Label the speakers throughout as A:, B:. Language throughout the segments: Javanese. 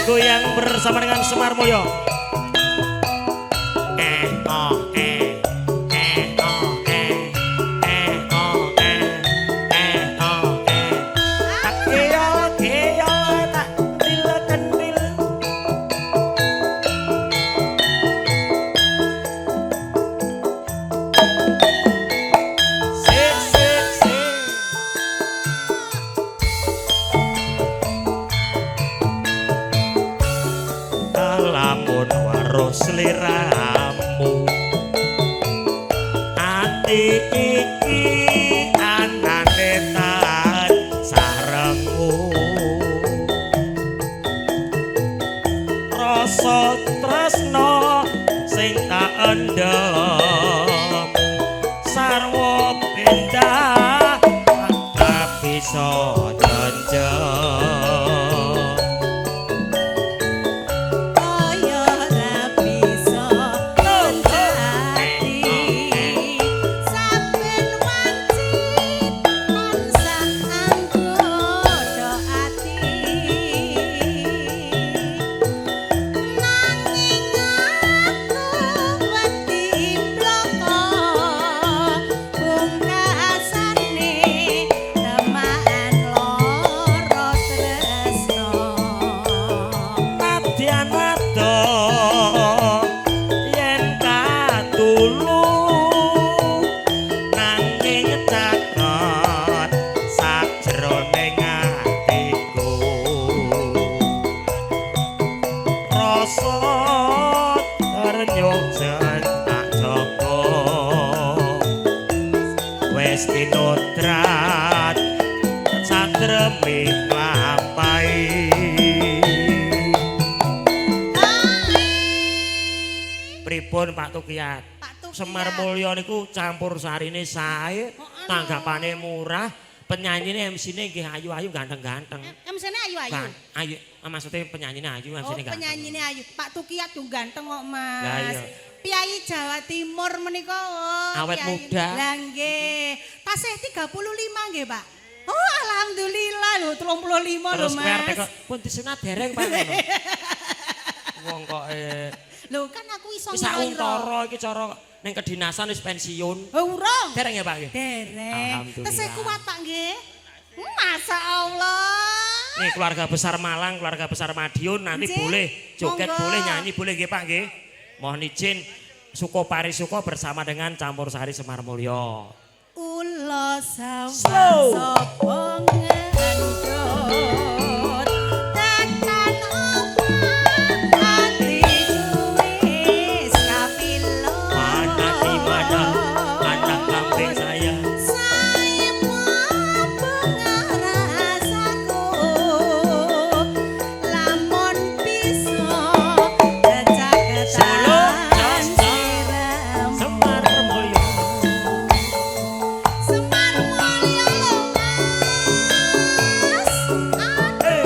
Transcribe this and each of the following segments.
A: Goyang bersama dengan Semar Mulyo. Oh eh eh oh eh eh oh eh eh oh eh. Tak keyol keyol tak kendil kendil. Sik sik sik. Lamun waruh sliramu ati iki anane tan sarengu rasa tresna sing tak endhem sarwa pindah tak bisa jenjem.
B: Kaya ora bisa ati saben wanci tansah anggoda ati nanging aku wedi bloko pungkasane temaan lara tresno.
A: Nadyan adoh yen katulu nanging caket sajroning atiku rasa ternyuk tak jaga wis kinodrat satremi nglampahi. Pripun Pak Tukiyat?
B: Pak Tukiyat.
A: Semar Mulyo niku campur sarine sae, tanggapane murah, penyanyine MC-ne nggih ayu-ayu ganteng-ganteng.
B: MC-ne ayu-ayu.
A: Kan, ayu, maksudnya penyanyine ayu,
B: Oh,
A: MC-ne ganteng.
B: penyanyine ayu. Pak Tukiyat yo ganteng kok, Mas.
A: Lah iya.
B: Piyayi Jawa Timur menika oh,
A: Awet
B: piyayi.
A: muda.
B: Lah nggih. Tasih 35 nggih, Pak. Oh, alhamdulillah lho 35 lho,
A: Terus kowe arep
B: Mas.
A: kok pun disunat dereng Pak ngono. Wong kok
B: Lho kan aku iso
A: wis sak
B: ngira-ngira.
A: untara iki cara ning kedinasan wis pensiun.
B: Oh, urung.
A: Dereng ya Pak nggih?
B: Dereng.
A: Alhamdulillah.
B: Tesih kuat, Pak nggih. Masya Allah.
A: Nih keluarga besar Malang, keluarga besar Madiun nanti
B: Nggih,
A: boleh joget,
B: monggo.
A: boleh nyanyi, boleh nggih Pak nggih. Mohon izin Suko Parisuko bersama dengan Campur Sari Semar Mulyo.
B: Ula sawang
A: Slow.
B: sapa ngendut tekan omah atiku wis kapilo.
A: Mana di mana anak kambing saya?
B: Saepo pengarasaku lamun bisa
A: Solo,
B: jejagetan
A: jos,
B: sliramu.
A: Semar Mulyo.
B: Semar Mulyo lho Mas.
A: Eh.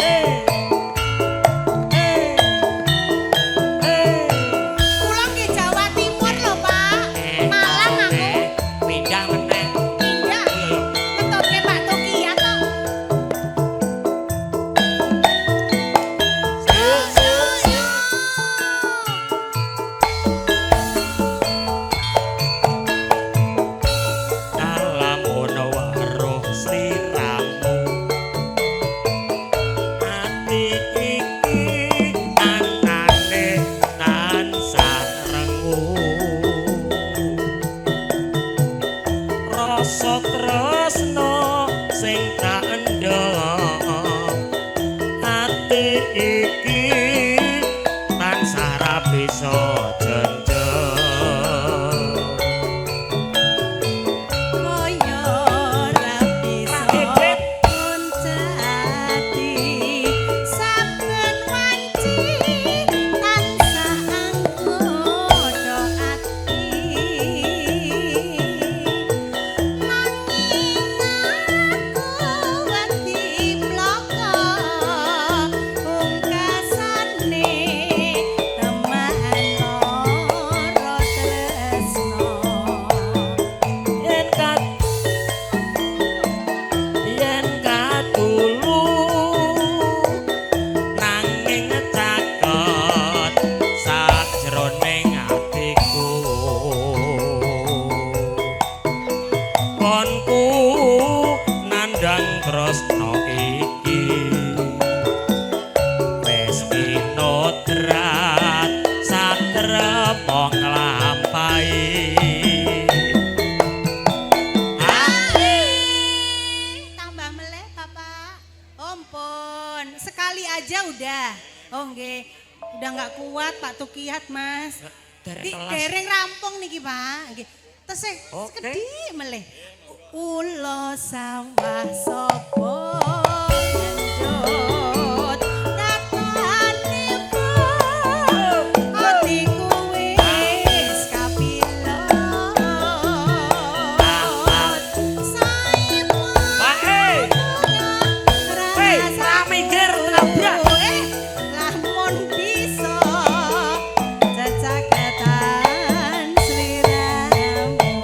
A: Eh. Eh. Eh.
B: Kula nggih Jawa Timur lho Pak. Malang aku
A: Pindah meneh.
B: pindah. Ngetutke Pak Tukiyat to.
A: Lamun weruh sliramu ati iki anane tansah rengu rasa tresna sing tak endhem ati iki tansah ra bisa jenjem.
B: Kaya ora bisa
A: Didit.
B: kuncati saben wanci tansah anggoda ati nanging aku
A: Nggonku nandhang tresna iki wis kinodrat satrema nglampahi.
B: Tambah meleh, Bapak. Ampun, sekali aja udah. Oh nggih, udah nggak kuat Pak Tukiat, Mas.
A: Derek
B: Di,
A: telas.
B: dereng rampung niki, Pak. Nggih. Tesih
A: Oke.
B: sekedhik meleh. Ulo sawah sapa ngenjot tatane atiku wis kapilot saipun.
A: Pak eh. Hei, rame ger tabrak.
B: Lamun bisa cecaketan sliramu.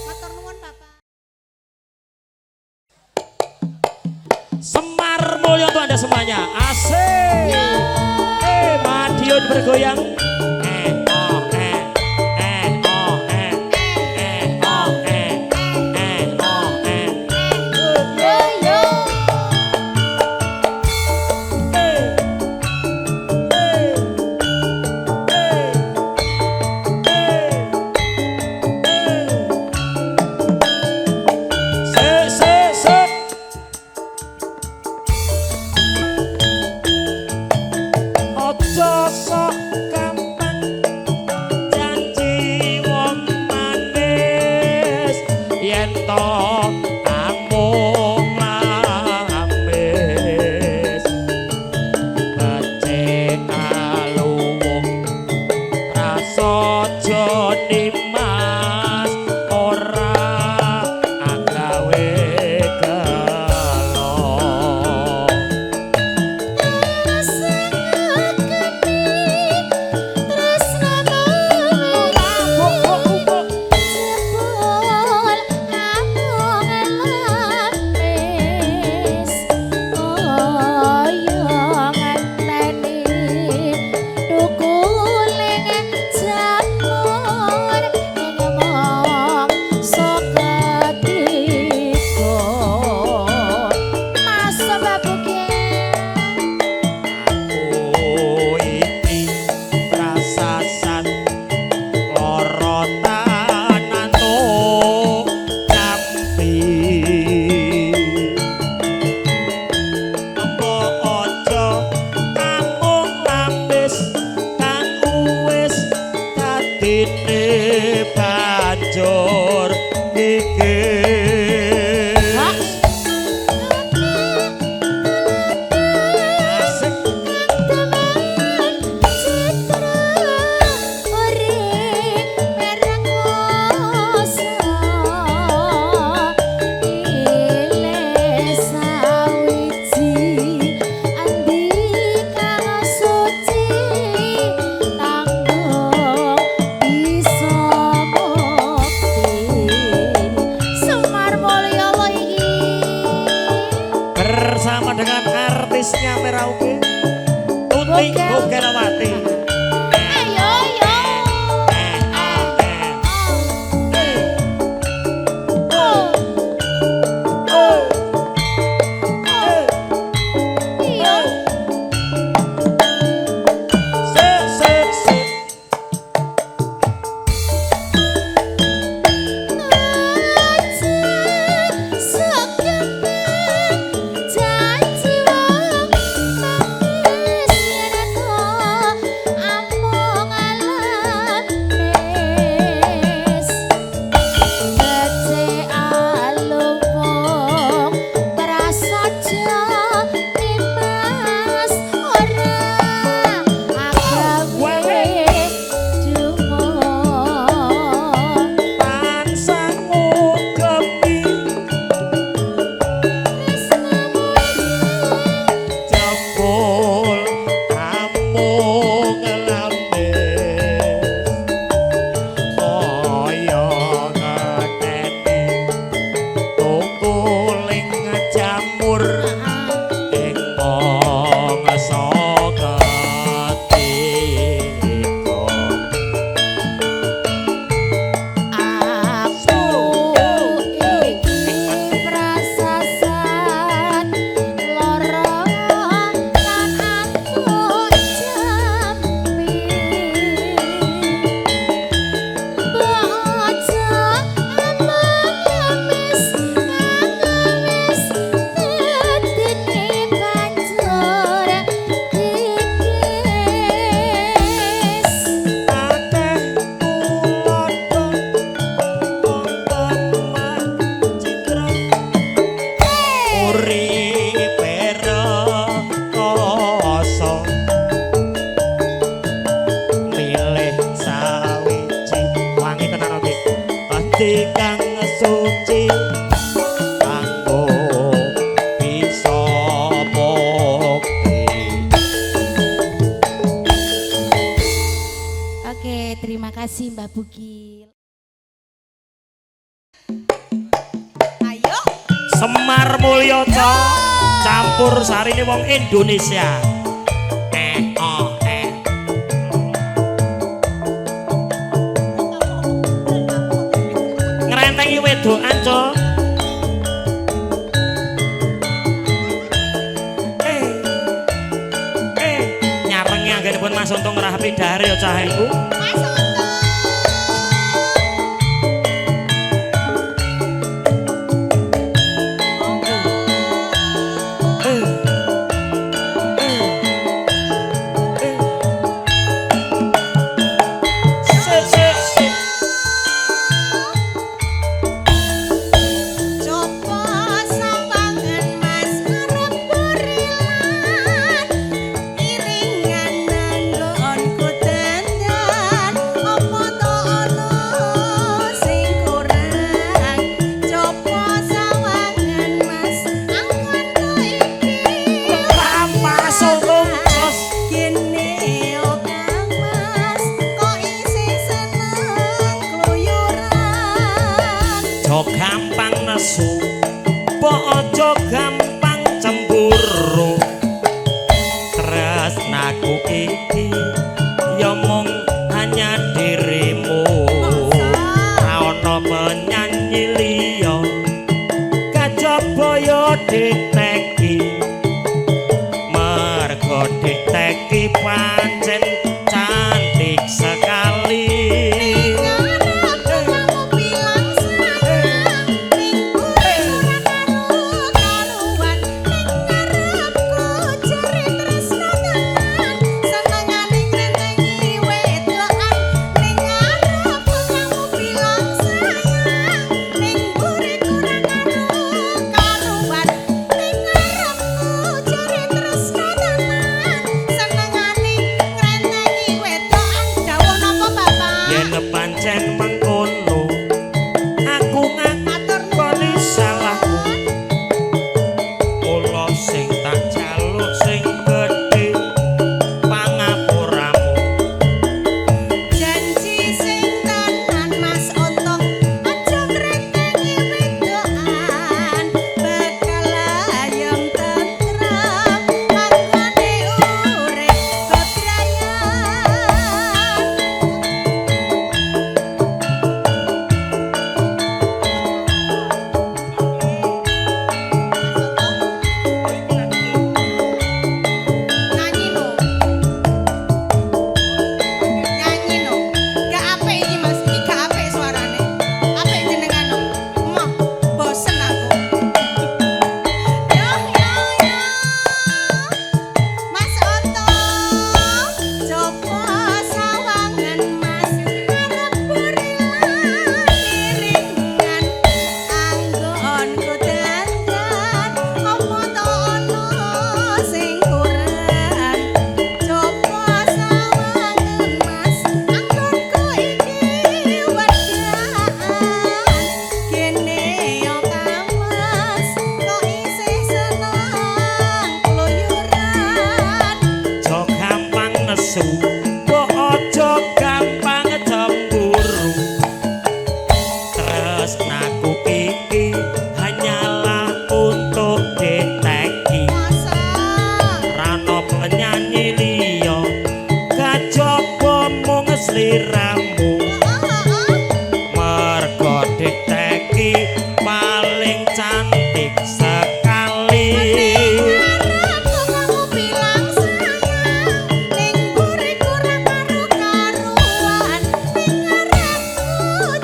B: Matur nuwun, Bapak.
A: Semar Mulyo untuk Anda semuanya. Asik. Madiun bergoyang. Eh oh eh eh oh eh eh oh eh eh oh eh.
B: Yo yo.
A: Eh eh eh eh eh. Se se se. Aja sok gampang janji wong manis yen to amung lamis becik aluwung prasaja nimas ora agawe gelo. Aku iki prasasan lara tananto kampi. Apa aja amung lapis kang wis dadine banjur iki. Asik. janji kang suci kanggo bisa bukti.
C: Oke, terima kasih Mbak Bugil.
B: Ayo.
A: Semar Mulyo campur sarine wong Indonesia. Eh oh eh. Ngrentengi wedokan, Cok. Eh. Eh, nyarengi anggenipun Mas Untung ngrahapi dahar ya cah iku.
B: Mas Untung.
A: Eh. Eh. Eh. Sik sik sik.
B: Coba sawangan Mas arep burilan iringan nanggonku dandan apa to ana sing kurang. Coba sawangan Mas anggonku iki
A: Mas Untung terus
B: kene yo Kang Mas kok isih seneng kluyuran.
A: Aja gampang nesu, mbok aja gampang cemburu. Tresnaku iki ya mung hanya dirimu. Ra ono penyanyi liya kajaba ya diteki. Mergo diteki pancen cantik sekali.
B: Ngarepku kamu bilang sayang ning ora karo-karuan ning ngarepku jare tresno tenan senengane ngrentengi wedokan ning ngarepku kamu bilang sayang ning mburiku ora karo-karuan ning ngarepku jare tresno tenan senengane ngrentengi wedokan. Dawuh napa Bapak?
A: Yen pancen mengkono aku
B: Matur
A: ngakoni
B: nuwun.
A: Salahku. Mula sing tak jaluk sing gedhe pangapuramu.
B: Janji sing tenan Mas Untung aja ngrentengi wedokan bakal ayem tentrem anggone urip bebrayan. Nyanyi no. Nyanyi no. Gak apik iki Mas, iki gak apik suarane. Apik jenengan no. Emoh, bosen aku. Yo yo yo. Mas Untung, coba sawangan Mas arep burilan iringan anggonku dandan apa to ana sing kurang. Coba sawangan Mas anggonku iki wedakan kene yo Kang Mas kok isih seneng kluyuran.
A: Aja gampang nesu, mbok aja gampang cemburu. Tresnaku iki hanyalah untuk diteki.
B: Masa
A: Rano penyanyi liya kajaba mung sliramu. Mergo diteki paling cantik sekali.
B: Ngarepku kamu bilang sayang ning mburiku ora karo-karuan ning ngarepku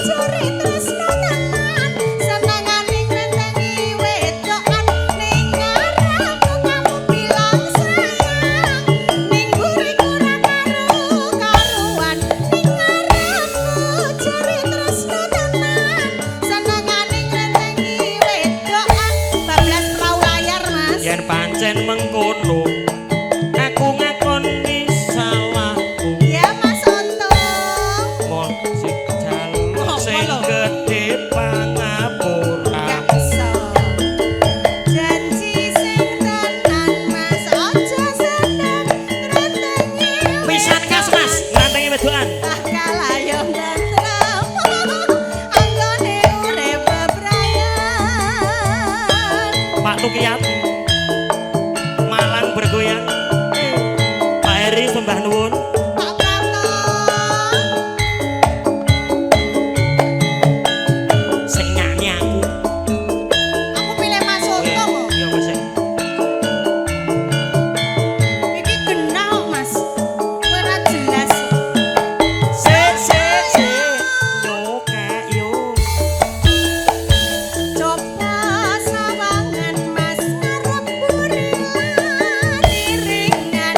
B: jare tresno tenan senengane ngrentengi wedokan ning ngarepku kamu bilang sayang ning mburiku ora karo-karuan ning ngarepku jare tresno tenan senengane
A: Tukiat. Malang bergoyang. Pak Heri sembah nuwun.
B: Pak Prapto.
A: Sing nyanyi aku.
B: Aku pilih Mas Untung.
A: Iya Mas.
B: Iki genah kok, Mas. Kowe ora jelas.
A: Se se se. Nyokek yo.
B: Coba sawangan Mas ngarep buri lan iringan.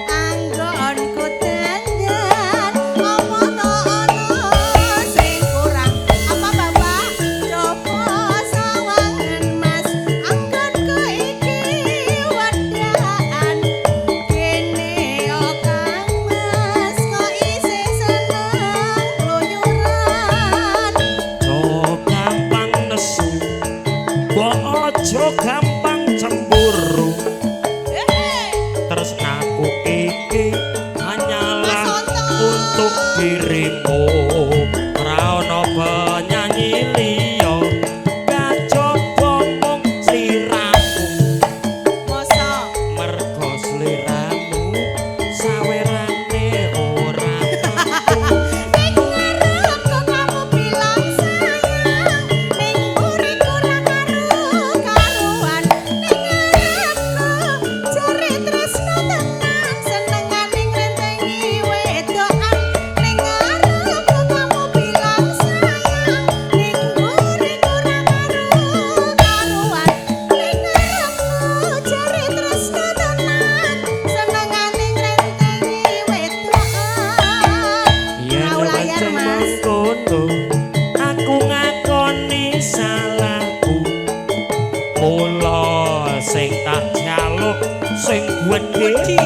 B: Anggonku dandan apa to ana sing kurang? Apa Bapak? Coba sawangan Mas anggonku iki wedaan. Kene yo Kang Mas kok isih seneng kluyuran.
A: Aja gampang nesu. Mbok aja gampang cemburu. Tresnaku iki hanyalah
B: Mas Onto.
A: Untuk dirimu. Ora ono penyanyi liya. Kajaba mung sliramu.
B: Mosok
A: Mergo sliramu sawerane ora tentu.
B: Ning ngarepku kamu bilang sayang, ning mburiku ra karu-karuan. Ning ngarepku jare tresno tenan, senengane ngrentengi wedokan. Ning ngarepku kamu bilang sayang, ning mburiku ra karu-karuan. Ning ngarepku jare tresno tenan, senengane ngrentengi wedokan.
A: Yen
B: Rau layar,
A: pancen
B: Mas.
A: Mengkono, aku ngakoni salahku. Mula sing tak jaluk sing gedhe.